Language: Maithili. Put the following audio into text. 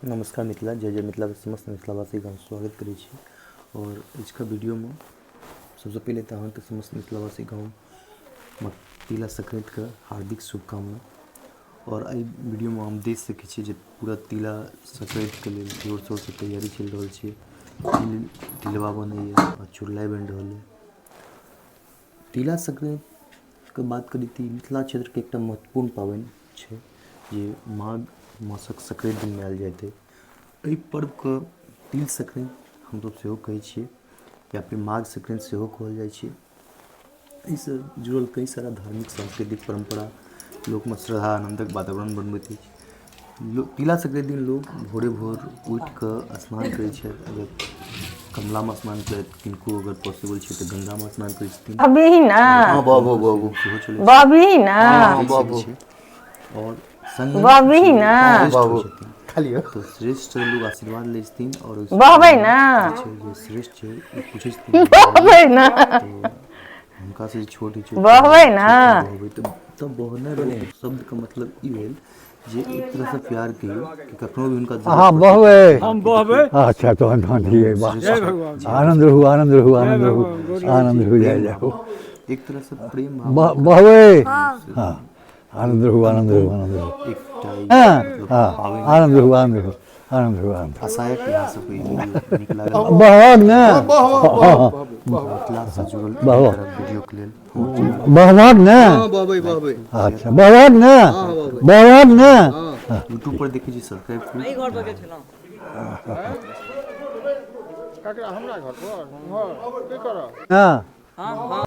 नमस्कार मिथिला, जय जय मिथिला। समस्त मिथिलावासीके हम स्वागत करै छी। और आजुका वीडियोमे सबसँ पहिले तऽ अहाँके समस्त मिथिलावासीके हम तिला संक्रान्तिके हार्दिक शुभकामना। और एहि वीडियोमे हम देख सकै छी जे पूरा तिला संक्रान्तिके लेल जोर शोरसँ तैयारी चलि रहल छै। तिल तिलबा बनैए आ चुड़लाइ बनि रहल अइ। तिला संक्रान्तिके बात करी तऽ ई मिथिला क्षेत्रके एकटा महत्वपूर्ण पाबनि छै जे माघ मासक संक्रान्ति दिन मनायल जाइत अछि। एहि पर्वके तिल संक्रान्ति हमसभ सेहो कहै छियै या फेर माघ संक्रान्ति सेहो कहल जाइ छै। एहिसँ जुड़ल कई सारा धार्मिक सांस्कृतिक परम्परा लोकमे श्रद्धा आनन्दक वातावरण बनबैत अछि। लोक तिला संक्रान्ति दिन लोक भोरे भोर उठि कऽ स्नान करै छथि। अगर कमलामे स्नान करथि, किनको अगर पॉसिबल छै तऽ गंगामे स्नान करै छथिन। अभी ना। हँ बाबू बाबू सेहो चलै छै। बबी ना। हँ बाबू और संग बबी ना। बाबू छथिन खाली हो तऽ श्रेष्ठ लोग आशीर्वाद लै छथिन। और ओहि बहबै ना। जे छै जे श्रेष्ठ छै ओ पूछै छथिन बहबै ना। तऽ हुनका से जे छोट होइ छै बहबै ना। बहबै तऽ तब बहनाइ बने शब्दके मतलब ई भेल जे एक तरहसँ प्यार कहियौ कि कखनो भी हुनका अहाँ बहबै। हम बहबै। अच्छा, तहन तहन ठीक अइ, वाह। जय भगवान। आनन्द रहू, आनन्द रहू, आनन्द रहू, भगवान, गोर आनन्द रहू, जय जय हो। एक तरहसँ प्रेम भाव बहबै, हँ, आनन्द रहू, आनन्द रहू, आनन्द रहू। एकटा ई हँ मतलब हँ पाबनि। आनन्द रहू, आनन्द रहू, आनन्द रहू, आनन्द रहू। आशा है कि अहाँ सबके ई वीडियो नीक लागल। बहब ने, हँ हँ। मिथिलासँ जुड़ल वाह, वाह। एहि तरहक वीडियोके लेल बहब ने। बहबै बहबै। अच्छा, बहब ने, बहब ने। यूट्यूब पर देखै छी सब्सक्राइब करू। हँ।